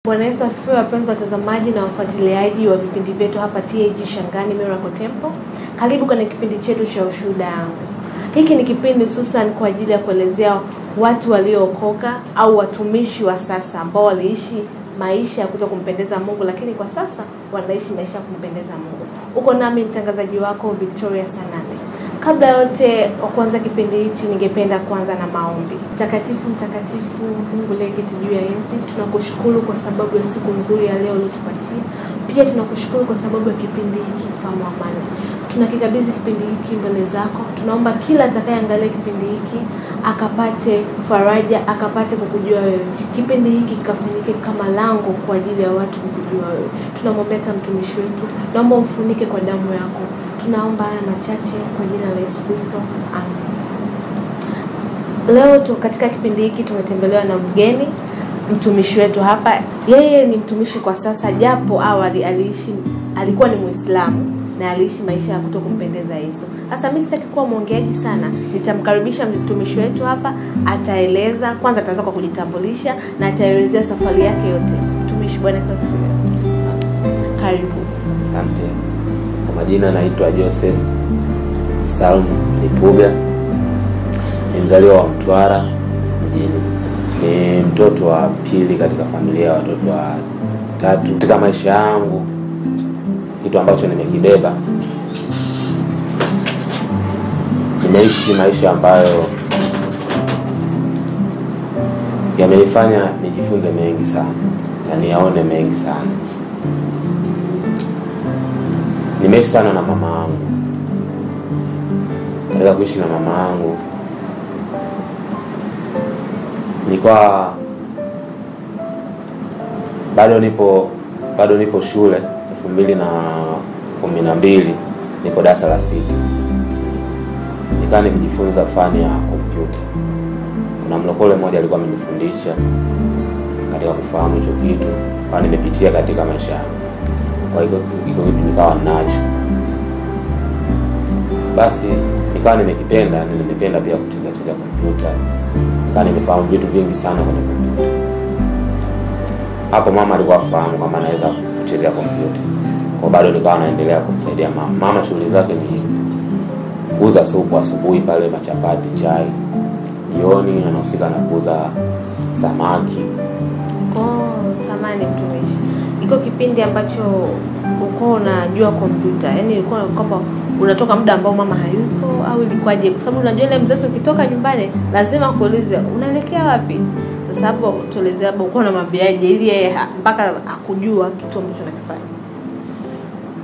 Bwana Yesu asifiwe, wapenzi watazamaji na wafuatiliaji wa vipindi vyetu hapa TAG Shangani Miracle Temple. Karibu kwenye kipindi chetu cha Ushuhuda Wangu. Hiki ni kipindi hususan kwa ajili ya kuelezea watu waliookoka au watumishi wa sasa ambao waliishi maisha ya kutokumpendeza Mungu, lakini kwa sasa wanaishi maisha ya kumpendeza Mungu. Uko nami mtangazaji wako Victoria Sanane. Kabla yote wa kuanza kipindi hichi, ningependa kuanza na maombi. Mtakatifu, mtakatifu Mungu aliyeketi juu ya enzi, tunakushukuru kwa sababu ya siku nzuri ya leo uliyotupatia. Pia tunakushukuru kwa sababu ya kipindi hiki, mfalme wa amani. Tunakikabidhi kipindi hiki mbele zako. Tunaomba kila atakayeangalia kipindi hiki akapate faraja, akapate kukujua wewe. Kipindi hiki kikafanyike kama lango kwa ajili ya watu kukujua wewe. Tunamwombea hata mtumishi wetu, naomba umfunike kwa damu yako. Tunaomba haya machache kwa jina la Yesu Kristo. Amen. Leo tu katika kipindi hiki tumetembelewa na mgeni, mtumishi wetu hapa. Yeye ni mtumishi kwa sasa, japo awali alikuwa ni Muislamu na aliishi maisha ya kutokumpendeza Yesu. Sasa mimi sitaki kuwa mwongeaji sana, nitamkaribisha mtumishi wetu hapa, ataeleza. Kwanza ataanza kwa kujitambulisha na ataelezea safari yake yote. Mtumishi, Bwana Yesu asifiwe. Karibu. Asante. Kwa majina naitwa Joseph Salum Lipuga. Ni mzaliwa wa Mtwara mjini. Ni mtoto wa pili katika familia ya watoto wa tatu. Katika maisha yangu, kitu ambacho nimekibeba, nimeishi maisha ambayo yamenifanya nijifunze mengi sana na niyaone mengi sana. Nimeishi sana na mama yangu. Katika kuishi na mama yangu, nilikuwa bado nipo shule 2012, nipo darasa la 6. Nikawa nikijifunza fani ya kompyuta. Kuna mlokole mmoja alikuwa amenifundisha katika kufahamu hicho kitu, kwa nimepitia katika maisha yangu. Kwa hiyo hicho kitu nikawa nacho. Basi nikawa nimekipenda, nimependa pia kucheza kompyuta. Nikawa nimefahamu vitu vingi sana kwenye kompyuta. Hapo mama alikuwa afahamu kama anaweza kuchezea kompyuta. Kwa bado nikawa naendelea kumsaidia mama. Mama shughuli zake ni kuuza supu asubuhi pale, machapati, chai. Jioni anahusika na kuuza samaki. Oh, samani mtumishi. Iko kipindi ambacho uko unajua kompyuta, yani ilikuwa kwamba unatoka muda ambao mama hayupo au ilikuwaje? Kwa sababu unajua ile mzazi ukitoka nyumbani lazima kuulize unaelekea wapi. Sasa hapo tuelezea hapo uko unamwambiaje ili yeye mpaka akujua kitu ambacho unakifanya.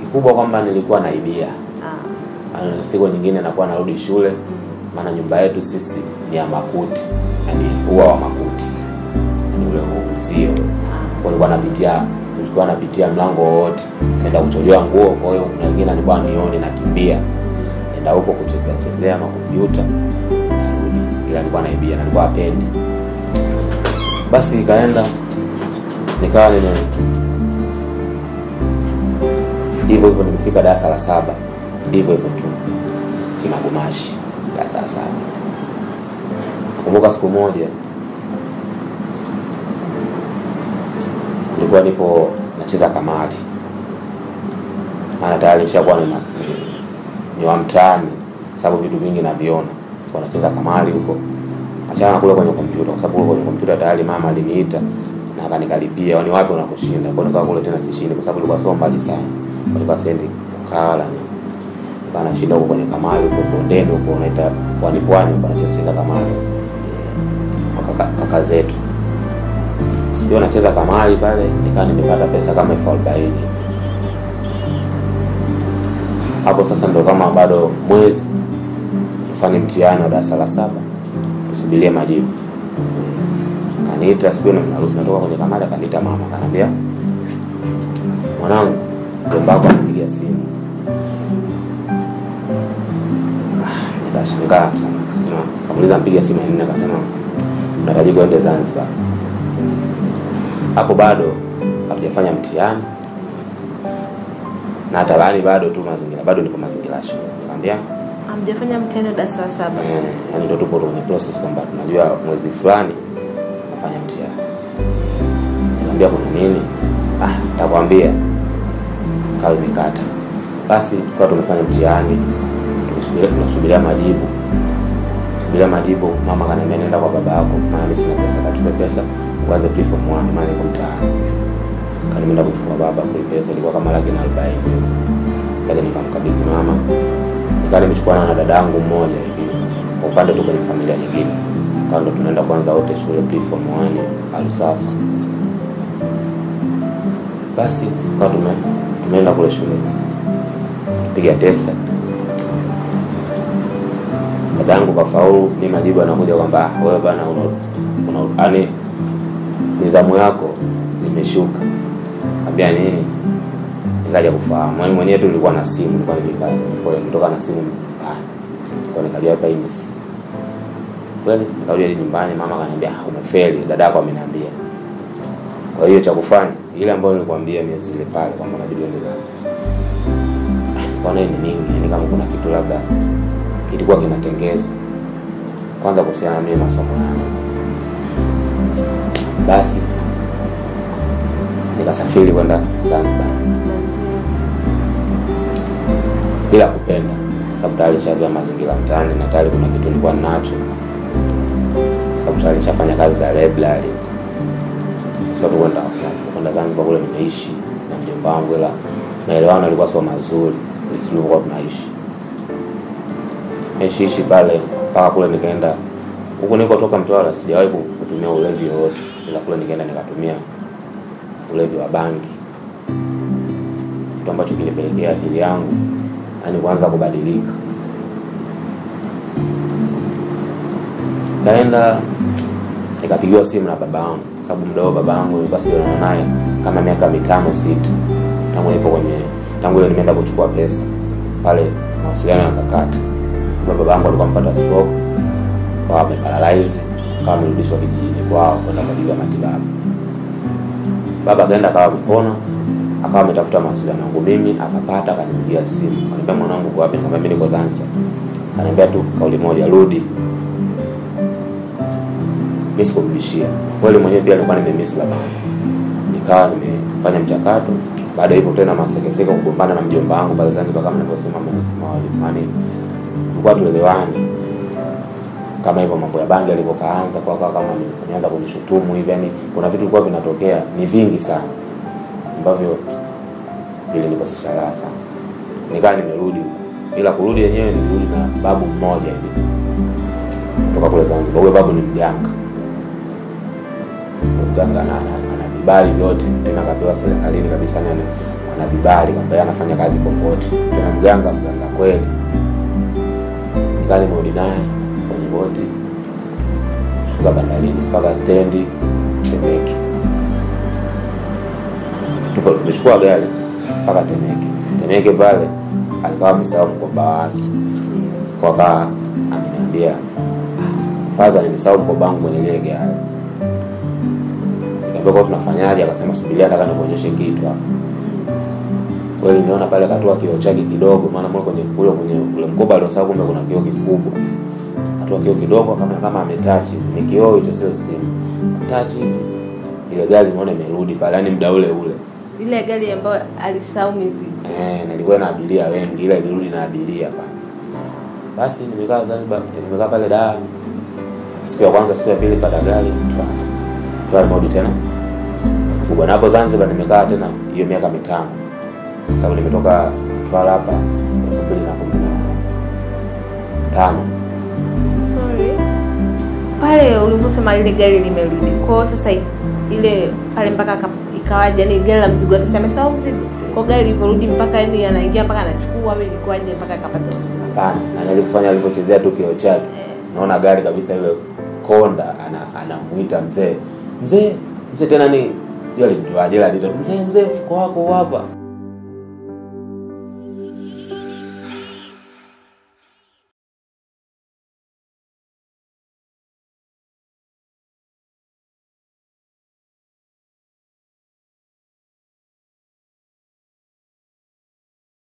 Kikubwa kwamba nilikuwa naibia. Siku nyingine nakuwa narudi shule, maana nyumba yetu sisi ni ya makuti, yani ua wa makuti. Ni ule uzio. Kwa nilikuwa napitia mlango wote, naenda kucholewa nguo. Kwa hiyo kuna wengine nilikuwa nione nakimbia. Naenda huko kuchezea chezea makompyuta, narudi. Ila nilikuwa naibia na nilikuwa hapendi. Basi ikaenda nikawa nime hivyo hivyo nimefika darasa la 7. Hivyo hivyo tu kimagumashi darasa la 7. Nakumbuka siku moja nilikuwa nipo nacheza kamari. Maana tayari nishakuwa ni wa mtaani, sababu vitu vingi naviona. Kwa nacheza kamari huko. Achana na kule kwenye kompyuta, kwa sababu kwenye kompyuta tayari mama aliniita na akanikalipia, "Ni wapi unakushinda?" Kwa nikawa kule tena sishindi kwa sababu nilikuwa sio mbali sana. Nilikuwa sendi kukala ni. Nikawa nashinda huko kwenye kamari huko bondeni huko unaita pwani pwani, huko nacheza kamari. Kaka zetu. Sio nacheza kamari pale, nikawa nimepata pesa kama 40,000. Hapo sasa ndo kama bado mwezi tufanye mtihani wa darasa la 7. Tusubirie majibu. Kaniita siku hiyo natoka kwenye kamari, akaniita mama, akaniambia, "Mwanangu, mjomba wako anapigia simu." Nikashangaa sana. Akasema, kamuuliza mpigia simu nini? Akasema, "Unahitaji kwenda Zanzibar." Hapo bado hatujafanya mtihani. Na hata bado tu mazingira, bado nipo mazingira ya shule. Nikamwambia, hamjafanya mtihani darasa la 7. Yaani ndio tupo kwenye process kwamba tunajua mwezi fulani nafanya mtihani. Nikamwambia kuna Nini? Nitakwambia. Kazi nikata. Basi tukawa tumefanya mtihani, tunasubiria majibu. Bila majibu, mama akaniambia nenda kwa baba yako, maana mimi sina pesa, kachukue pesa uanze pre-form 1, maana niko mtaani. Kanienda kuchukua baba kwa pesa ilikuwa kama 140,000. Kaja nikamkabidhi mama. Nikawa nimechukuana na dadangu mmoja hivi. Kwa upande tu kwenye familia nyingine. Kando tunaenda kwanza wote shule pre-form 1 Alusafa. Basi kwa tumeenda kule shule. Tupiga test. Dadangu kafaulu, ni majibu anakuja kwamba wewe bana una yani nizamu yako imeshuka. Kaambia nini? Nikaja kufahamu. Mimi mwenyewe tu nilikuwa na simu, nilikuwa nimekaa. Kwa hiyo nitoka na simu. Kwa nikaja hapa hivi. Kweli nikarudi nyumbani, mama akaniambia umefeli, dadako ameniambia. Kwa hiyo cha kufanya ile ambayo nilikwambia miezi ile pale kwamba inabidi uende Zanzibar. Kwa nini nini? Ni kama kuna kitu labda kilikuwa kinatengeza kwanza kuhusiana na mimi masomo yangu. Basi nikasafiri kwenda Zanzibar bila kupenda, sababu tayari nishazoea mazingira mtaani na tayari kuna kitu nilikuwa nacho, sababu tayari nishafanya kazi za library. Sio tu kwenda Zanzibar kule nimeishi na mjomba wangu, ila maelewano yalikuwa sio mazuri tulivyokuwa tunaishi. Niishi pale mpaka kule nikaenda. Huko nilikotoka Mtwara sijawahi kutumia ulevi wowote, ila kule nikaenda nikatumia ulevi wa bangi, kitu ambacho kilipelekea akili yangu yani kuanza kubadilika. Kaenda nikapigiwa simu na babangu, sababu muda huo babangu nilikuwa sijaonana naye kama miaka 5 6 tangu nipo kwenye tangu ile nimeenda kuchukua pesa pale, mawasiliano yakakata. Sababu babangu alikuwa amepata stroke, kwa ameparalyze, kama amerudishwa kijijini kwao kwenda kwa ajili ya matibabu. Baba akaenda akawa amepona, akawa ametafuta mawasiliano yangu mimi, akapata, akanipigia simu. Akaniambia mwanangu uko wapi? Nikamwambia mimi niko Zanzibar. Akaniambia tu kauli moja, rudi. Mimi sikurudishia. Kweli mwenyewe pia nilikuwa nimemiss babangu. Nikawa nimefanya mchakato. Baada hivyo tena masekeseka kugombana na mjomba wangu pale Zanzibar, kama nilivyosema mawali, tulikuwa tuelewani. Kama hivyo mambo ya bangi yalivyokaanza kwa kama nianza kunishutumu hivi, yani kuna vitu vilikuwa vinatokea ni vingi sana ambavyo vilinikosesha raha sana. Nikawa nimerudi, ila kurudi yenyewe nilirudi na babu mmoja hivi kutoka kule Zanzibar. Huyo babu ni mganga. Mganga ana vibali vyote, tena akapewa serikalini kabisa, ana vibali kwamba anafanya kazi popote. Tena mganga kweli. Nikawa nimerudi naye kwenye boti shuka bandarini mpaka stendi Temeke. Tumechukua gari mpaka Temeke. Temeke pale alikawa amesahau mkoba wake. Kwa kaa ameniambia kwanza nilisahau mkoba wangu kwenye ile gari. Nikamwambia kwa tunafanyaje? Akasema subiria nataka nikuonyeshe kitu hapa. Kweli niona pale akatoa kioo chake kidogo, maana mle kwenye ule mkoba aliosahau kumbe kuna kioo kikubwa. Akatoa kioo kidogo kama ametachi, ni kioo hicho sio simu. Kutachi ile gari niona imerudi pale, yani muda ule ule. Ile gari ambayo alisahau mizigo. Na ilikuwa na abiria wengi, ila ilirudi na abiria pale. Basi nimekaa Zanzibar, nimekaa pale Dar. Siku ya kwanza, siku ya pili pata gari Mtwara. Mtwara nimerudi tena. Kubwa na hapo Zanzibar nimekaa tena hiyo miaka 5. Sababu nimetoka Mtwara hapa 2015. Sorry. Pale uliposema ile gari limerudi. Kwa sasa ile pale mpaka ikawaje, yani gari la mzigo akisema amesahau mzigo. Kwa gari lilivyorudi mpaka yani anaingia mpaka anachukua au ilikuwaje mpaka akapata mzigo? Hapana, na alifanya alipochezea tu kioo chake. Naona gari kabisa ile konda anamuita mzee. Mzee, mzee tena ni sijui alimtoaje, ila alitoa mzee, mzee mfuko wako hapa.